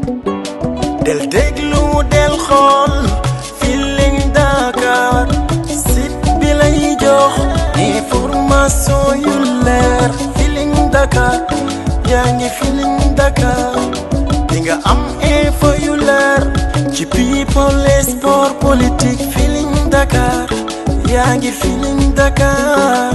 del déglu del xool Feeling Dakar site bi lay jox information yu leer Feeling Dakar yaa ngi Feeling Dakar di nga am info yu leer ci people et sport politique Feeling Dakar yaa ngi Feeling Dakar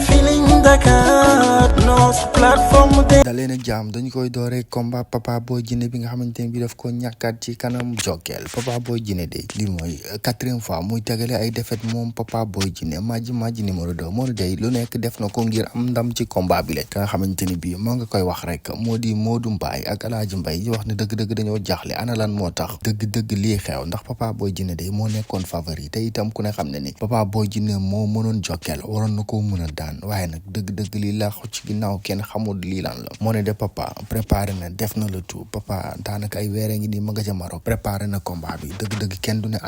Feeling Dakar notre plateforme de daleen ak jàmm dañu koy dooree combat Papa Boy Djiné bi nga xamante ne bi daf ko ñàkkaat ci kanam Jokkel Papa Boy Djiné de li mooy 4e fois muy tegale ay défaite moom Papa Boy Djiné Madji numéro 2 moo day lu nekk def na ko ngir am ndam ci combat bi la ka nga xamante ni bi moo nga koy wax rek moo di Modou Mbaye ak Alaaji Mbaye yi wax ne dëgg-dëgg dañoo jaaxle ana lan moo tax dëgg-dëgg lii xew ndax Papa Boy Djiné de moo nekkoon favori te itam ku ne xam ne ni Papa Boy Djiné moo mënoon Jokkel waroon na ko mën a daan waaye nag dëgg-dëgg lii laaxu ci ginnaaw kenn xamul lii lan la moo ne de Papa préparé na def na le tout Papa daanaka ay weere ngi nii ma nga ca Maroc préparé na combat bi dëgg-dëgg kenn du ne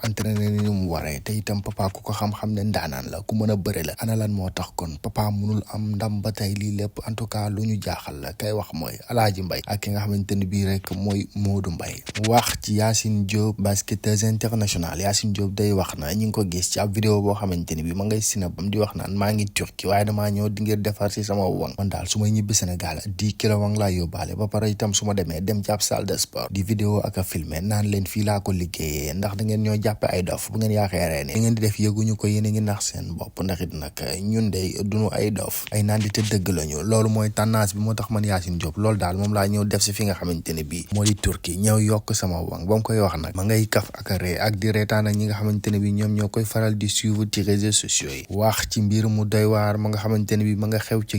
entraîné ni mu waree te itam Papa ku ko xam-xam ne ndaanaan la ku mën a bëre la ana lan moo tax kon Papa mënul am ndam ba tey lii lépp en tout cas lu ñu jaaxal la kay wax mooy Alaaji Mbaye ak ki nga xamante ni bii rek mooy Modou Mbaye wax ci Yacine Diop basketteuse international Yacine Diop day wax na ñi ngi ko gis ci ab vidéo boo xamante ni bi ma ngay sinabam di wax naan maa ngi Turquie waaye damaa ñëw di ngir defar si sama wang man daal su may ñibbi Sénégal 10 kilo wang laa yóbbaale ba pare itam su ma demee dem ci ab salle de sport di vidéo ak a filmer naan leen fii laa ko liggéeyee ndax da ngeen ñoo jàppe ay dof bu ngeen yaakaaree ne da ngeen di def yëguñu ko yéen a ngi nax seen bopp ndax it nag ñun de duñu ay dof ay naan di te dëgg lañu loolu mooy tendance bi moo tax man Yacine Diop loolu daal moom laa ñëw def si fi nga xamante ne bii moo di Turquie ñëw yokk sama wang ba mu koy wax nag ma ngay kaf ak a ree ak di reetaan ak ñi nga xamante ne bi ñoom ñoo koy faral di suivre ci réseaux sociaux yi wax ci mbir mu doy waar ma nga xamante ne bi ma nga xew ca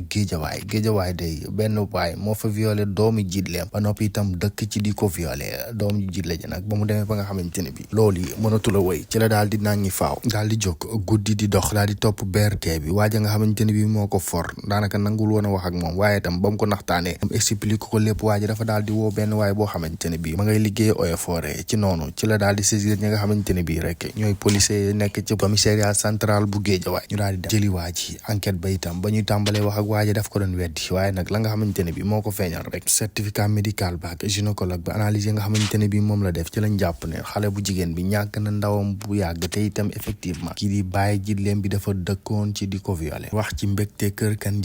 Géejawaay day benn waay moo fa violé doomu jiitleem ba noppi itam dëkk ci di ko violé doomu jiitle ji nag ba mu demee ba nga xamante ne bi loolu yi mënatula wëy ci la daal di nangi faaw daal di jóg guddi di dox daal di topp BRT bi waaja nga xamante ne bi moo ko for daanaka nangul woon a wax ak moom waaye itam ba mu ko naxtaanee am explique ko lépp waaja dafa daal di woo benn waay boo xamante ne bi ma ngay liggéey Eaux et Forêts ci noonu ci la daal di saisir ñi nga xamante ne bi rek ñooy policiers nekk ci commissariat central bu Géejawaay ñu daal di dem jëli waa ji enquête ba itam ba ñuy tàmbalee wax ak waaja daf ko doon weddi waaye nag la nga xamante ne bi moo ko feeñal rek certificat médical ba ak gynécologue ba analyse nga xamante ne bi moom la def ci lañ jàpp ne xale bu jigéen bi ñàkk na ndawam bu yàgg te itam effectivement kii di bàyyi jitleem bi dafa dëkkoon ci di ko violé wax ci mbégte kër Kan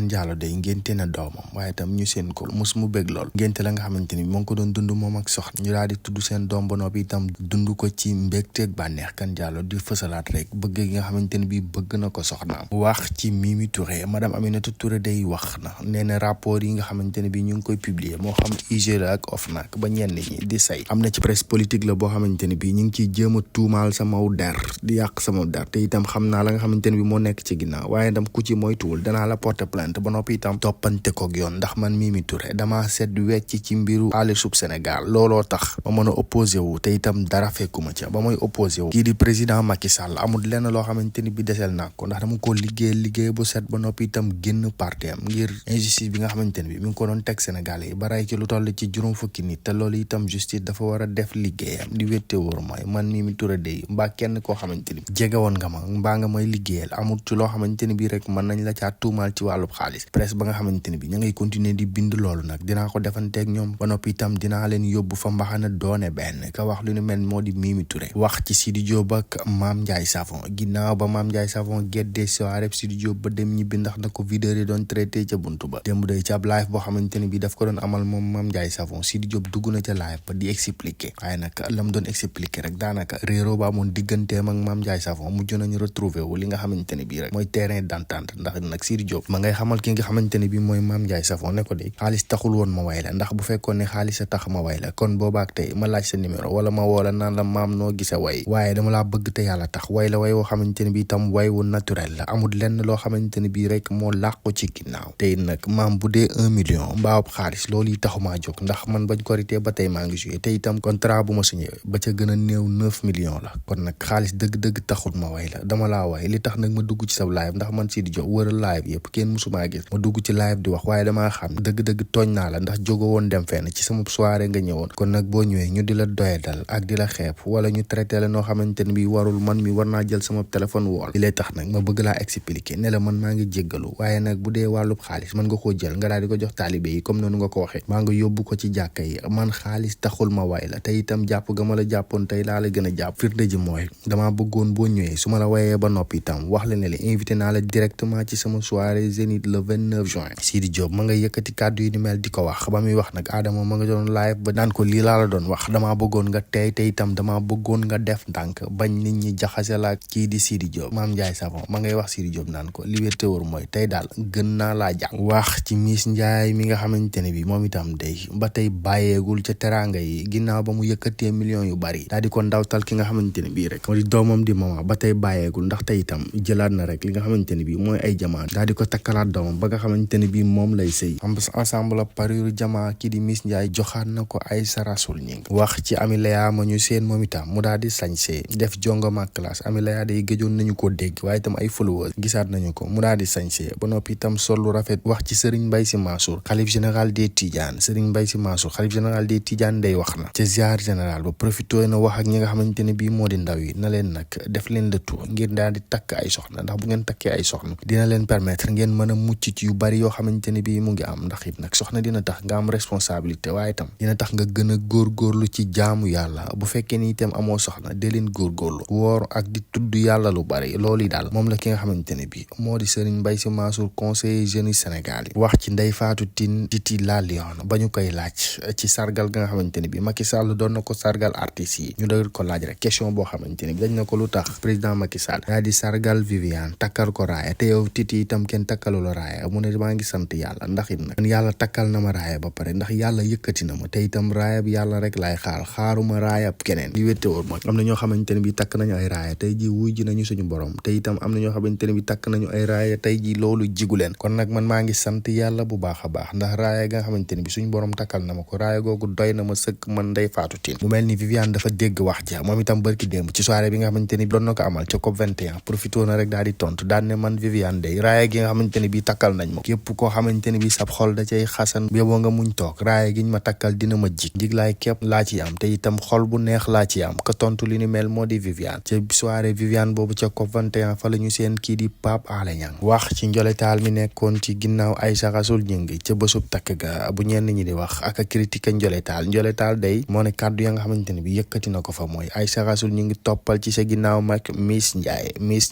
Diallo day ngénte na doomam waaye itam ñu seen ko mus mu bég lool ngénte la nga xamante ni bi moo ngi ko doon dund moom ak soxna ñu daal di tudd seen doom ba noppi itam dund ko ci mbégte ak bànneex Kan Diallo di fësalaat rek bëgg gi nga xamante ni bi bëgg na ko soxnaam wax ci Mimi Touré madame Aminata Touré day wax na nee na rapport yi nga xamante ne bi ñu ngi koy publier moo xam IG la ak OFNAC ba ñenn ñi di say am na ci presse politique la boo xamante ne bi ñu ngi ciy jéem a tuumaal samaw der di yàq sama der te itam xam naa la nga xamante ne bi moo nekk ci ginnaaw waaye itam ku ci moytuwul danaa la porter plainte ba noppi itam toppante koog yoon ndax man Mimi Touré dama seet wecc ci mbiru xaalisub Sénégal looloo tax ma mën a opposé wu te itam dara fekkuma ca ba mooy opposé wu kii di président Macky Sall amul lenn loo xamante ni bi desel naa ko ndax dama ko liggéey bu set ba noppi itam génn parti am ngir injustice bi nga xamante ne bi mi ngi ko doon teg Sénégal yi ba ray ci lu toll ci juróom fukki nit te loolu itam justice dafa war a def liggéeyam di wette wóor mooy man Mimi Touré day mbaa kenn koo xamante ni jege woon nga ma mbaa nga may liggéeyal amul ci loo xamante ni bi rek mën nañ la caa tuumaal ci wàllub xaalis presse ba nga xamante ni bi ña ngay continuer di bind loolu nag dinaa ko defanteeg ñoom ba noppi itam dinaa leen yóbbu fa mbaxana doone benn ka wax lu ni mel moo di Mimi Touré wax ci Sidi Diop ak Mame Ndiaye Savon ginnaaw ba Mame Ndiaye Savon géddee soirée Sidi Diop ba dem ñibbi ndax na ko vidéo yi doon traité ca buntu ba démb day ci ab live boo xamante ni bi daf ko doon amal moom Mame Ndiaye Savon Sidi Diop dugg na ca live ba di expliquer waaye nag la mu doon expliquer rek daanaka réeroo ba amoon digganteem ak Mame Ndiaye Savon mujj nañu retrouver wu li nga xamante ne bii rek mooy terrain d'entente ndax nag Sidi Diop ma ngay xamal ki nga xamante ne bi mooy Mame Ndiaye Savon ne ko de xaalis taxul woon ma way la ndax bu fekkoon ne xaalis a tax ma way la kon boobaak tey ma laaj sa numéro wala ma woola naan la maam noo gisa way waaye dama laa bëgg te yàlla tax way la way woo xamante ne bi itam way wu naturel la amul lenn loo xamante ne bii rek moo làqu ci ginnaaw tey nag maam bu dee 1 million mbaawub xaalis loolu yi taxumaa jóg ndax man bañ korité ba tey maa ngi joué te itam contrat bu ma signé ba ca gën a néew 9 millions la kon nag xaalis dëgg-dëgg taxul ma way la dama laa way li tax nag ma dugg ci sa live ndax man Sidi Diop wëral live yëpp kenn musumaa gis ma dugg ci live di wax waaye damaa xam dëgg-dëgg tooñ naa la ndax jógo woon dem fenn ci sama soirée nga ñëwoon kon nag boo ñëwee ñu di la doyadal ak di la xeeb wala ñu traité la noo xamante ne bi warul man mi war naa jël sama téléphone wool li lay tax nag ma bëgg laa expliquer ne la man maa ngi jéggalu waaye nag bu dee wàllub xaalis mën nga koo jël nga daal di ko jox taalibe yi comme noonu nga ko waxee maa nga yóbbu ko ci jàkka yi man xaalis taxul ma way la te itam jàpp ga ma la jàppoon tey laa la gën a jàpp firnde ji mooy damaa bëggoon boo ñëwee su ma la wayee ba noppi itam wax la ne la invité naa la directement ci sama soirée Zénith le 29 juin Sidi Diop ma nga yëkkati kàddu yi ni mel di ko wax ba muy wax nag Adama ma nga doon live ba naan ko lii laa la doon wax damaa bëggoon nga tey te itam damaa bëggoon nga def ndànk bañ nit ñi jaxase la kii di Sidi Diop Mame Ndiaye Savon ma ngay wax Sidi Diop naan ko li wér te wóor mooy tey daal gën naa laa jàng wax ci Miss Ndiaye mi nga xamante ne bi moom itam day ba tey bàyyeegul ca teraanga yi ginnaaw ba mu yëkkatee millions yu bari daal di ko ndawtal ki nga xamante ne bii rek moo di doomam di mama ba tey bàyyeegul ndax tey itam jëlaat na rek li nga xamante ne bii mooy ay jamaa daal di ko takkalaat doomam ba nga xamante ne bii moom lay sëy ensemble parure jamaa kii di Miss Ndiaye joxaat na ko ay sarasul ñi wax ci Amy Léa ma ñu seen moom itam mu daal di sañsee def jongoma classe Amy Léa day gëjoon nañu ko dégg waaye itam ay followers gisaat nañu ko mu daal di sañsee ba noppi itam sol lu rafet wax ci Serigne Mbaye Sy Mansour xalif général des Tidianes Serigne Mbaye Sy Mansour xalif général des Tidianes day wax na ca ziar général ba profité na wax ak ñi nga xamante ne bii moo di ndaw yi na leen nag def leen le tour ngir daal di takk ay soxna ndax bu ngeen takkee ay soxna dina leen permettre ngeen mën a mucc ci yu bari yoo xamante ne bii mu ngi am ndax it nag soxna dina tax nga am responsabilité waaye itam dina tax nga gën a góorgóorlu ci jaamu yàlla bu fekkee ni itam amoo soxna de leen góorgóorlu woor ak di tudd yàlla lu bari loolu yi daal moom la ki nga xamante ne bii moo di Serigne Mbaye Sy Mansour conseiller jeunes Sénégal yi wax ci Ndeye Fatou Tine Titi La Lion ba ñu koy laaj ci sargal ga nga xamante ne bii Macky Sall doon na ko sargal artistes yi ñu doon ko laaj rek question boo xamante ne bi dañ na ko lu tax président Macky Sall daa di sargal Viviane takkal ko raaya te yow Titi itam kenn takkalu la raaya mu ne maa ngi sant yàlla ndax it nag yàlla takkal na ma raaya ba pare ndax yàlla yëkkati na ma te itam raaya bi yàlla rek laay xaaruma raaya keneen li wétte woon mooy am na ñoo xamante ne bi takk nañu ay raaya tey ji wuy ji nañu suñu borom te itam am na ñoo xamante ne bi takk nañu ay raaya tey ji loolu jigu leen kon nag man maa ngi sant yàlla bu baax a baax ndax raaya ga nga xamante ne bi suñu borom takkal na ma ko raaya googu doy na ma sëkk man Ndeye Fatou Tine mu mel ni Viviane dafa dégg wax ja moom itam barki démb ci soirée bi nga xamante ni doon na ko amal ca COP 21 profité na rek daal di tontu daan ne man Viviane day raaya gi nga xamante ne bi takkal nañ ma képp koo xamante ne bi sab xol da cay xasan yóbboo nga muñ toog raaya giñ ma takkal dina ma jig laay képp laa ci am te itam xol bu neex laa ci am ka tontu li ni mel moo di Viviane ca soirée Viviane boobu ca COP 21 fa la ñu seen kii di Pape Alé Niang wax ci njoletaal mi nekkoon ci ginnaaw Aïssa Rassoul Gningue ca bésub takk ga bu ñenn ñi di wax ak a critique njoletaal day moo ne kàddu ya nga xamante ne bi yëkkati na ko fa mooy Aïssa Rassoul ñu ngi toppal ci sa ginnaaw mag Miss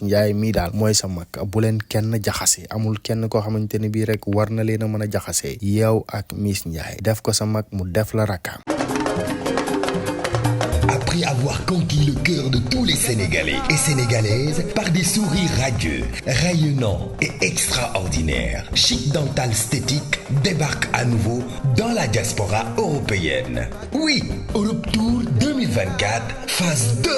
Ndiaye mii daal mooy sa mag bu leen kenn jaxase amul kenn koo xamante ne bii rek war na leen a mën a jaxase yow ak Miss Ndiaye def ko sa mag mu def la rakkaam. Après avoir conquis le cœur de tous les Sénégalais et Sénégalaises par des sourires radieux, rayonnants et extraordinaires, Chic Dental Esthétique débarque à nouveau dans la diaspora européenne. Oui, Europe Tour 2024 phase 2.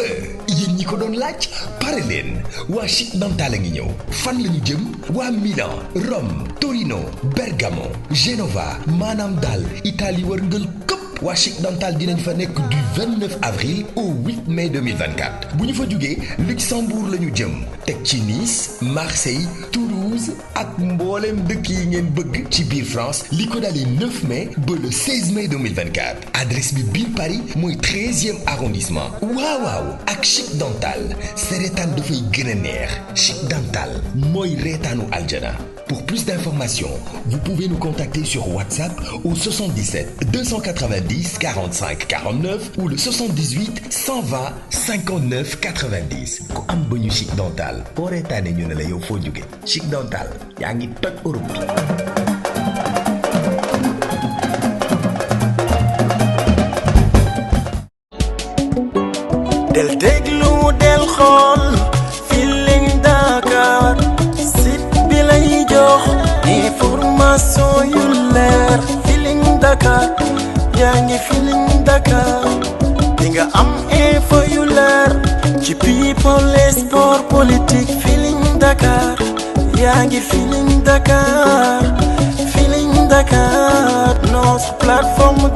yéen ñi ko doon laaj pare leen waa Chic Dental a ngi ñëw fan la ñu jëm waa Milan, Rome, Torino, Bergamo, Genova maanaam daal Italie wërngël këpp. waa Chic Dental dinañ fa nekk du 29 avril au 8 mai 2024 bu ñu fa jugee Luxembourg la ñu jëm teg ci Nice, Marseille, Toulouse ak mbooleem dëkk yi ngeen bëgg ci biir France li ko dalee 9 mai ba le 16 mai 2024 adresse bi biir Paris mooy 13e arrondissement waaw ak Chic Dental sa reetaan dafay gën a neex Chic Dental mooy reetaanu aljana. Pour plus d'informations, vous pouvez nous contacter sur WhatsApp au 77 290 45 49 ou le 78 120 59 90. ku am bëñu Chic Dental boo reetaane ñu ne la yow foo jóge Chic Dental yaa ngi toj Europe bi. del déglu del xool Feeling Dakar information yu leer Feeling Dakar yaa ngi Feeling Dakar di nga am info yu leer ci people et sport politique Feeling Dakar yaa ngi Feeling Dakar notre plateforme